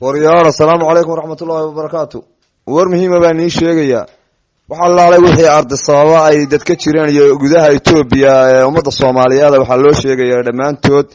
Waryaal, assalaamu calaykum waraxmatullaahi wabarakaatu. War muhiima baan nii sheegayaa. Waxaa laalay wixii Ardisababa ay dad ka jireen iyo gudaha Etoobiya ee ummadda Soomaaliyeed, waxaa loo sheegayaa dhammaantood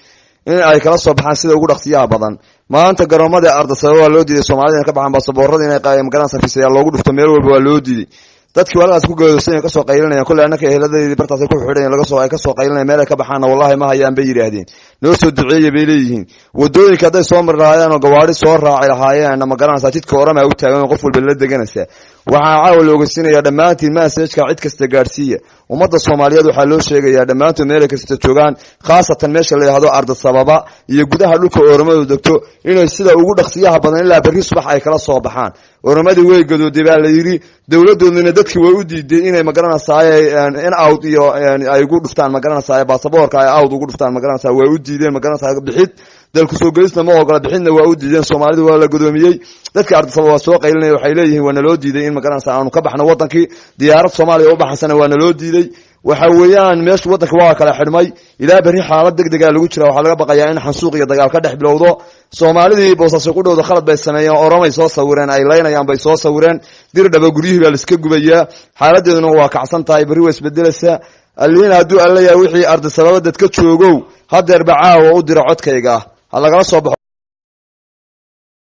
in ay kala soo baxaan sida ugu dhaqsiyaha badan. Maanta garoomada Ardisababa waa loo diiday Soomaalida inay ka baxaan, baasaboorada inay magaranaysa fiisayaal loogu dhufto, meel walba waa loo diiday. Dadkii walagaas ku goodoosan kasoo qaylinayaan. Kolley annaka eheladeedii bartaasay ku xidhayan, lagasoo ay kasoo qaylinayaan. Meel ay ka baxaanna wallahi ma hayaan bay yidhaahdeen. Noo soo duceeya bay leeyihiin. Wadooyinka hadday soo mari lahaayeen oo gawaari soo raaci lahaayeenna, ma garanaysaa, jidka oramaa u taagan oo qof walba la deganaysaa. Waxaa caawa la ogeysiinayaa dhammaantiin, message-ka cid kasta gaadhsiiya. Ummadda Soomaaliyeed waxaa loo sheegayaa dhammaantood meelay kasta joogaan, khaasatan meesha la yidhahdo Ardisababa iyo gudaha dhulka Oramadu degto, inay sida ugu dhaqsiyaha badan ilaa berri subax ay kala soo baxaan. Oramadii way gadooday baa la yidhi, dowladooduna dadkii way u diiday inay, magaranaysaay, in out iyo ay ugu dhuftaan, magaranaysaay, baasaboorka ay out ugu dhuftaan, magaranaysaa, way u diideen, magaranaysaa. Bixid dalku soo gelisna ma ogola, bixidna waa u diideen. Soomaalidu waa la godoomiyey. Dadkii Ardisababa waa soo qaylinaya, waxay leeyihiin waa naloo diiday in, magaranaysa, aanu ka baxno wadankii. Diyaarad Soomaaliya u baxaysana waa naloo diiday. Waxa weeyaan meeshu waddanka waa kala xidhmay. Ilaa berri xaalad deg degaa lagu jira. Waxaa laga baqayaa in xansuuq iyo dagaal ka dhex bilowdo. Soomaalidii Boosaaso ku dhowda khalad bay sameeyeen. Oromay soo sawireen ay laynayaan bay soo sawireen. Dirdhaba guryihii baa laiska gubayaa. Xaaladeeduna waa kacsan tahay, berri waa isbedelaysaa. Alliina hadduu alla yahay, wixii Ardisababa dadka joogow, hadeerba caawa u dira codkayga, ha lagala soo baxo.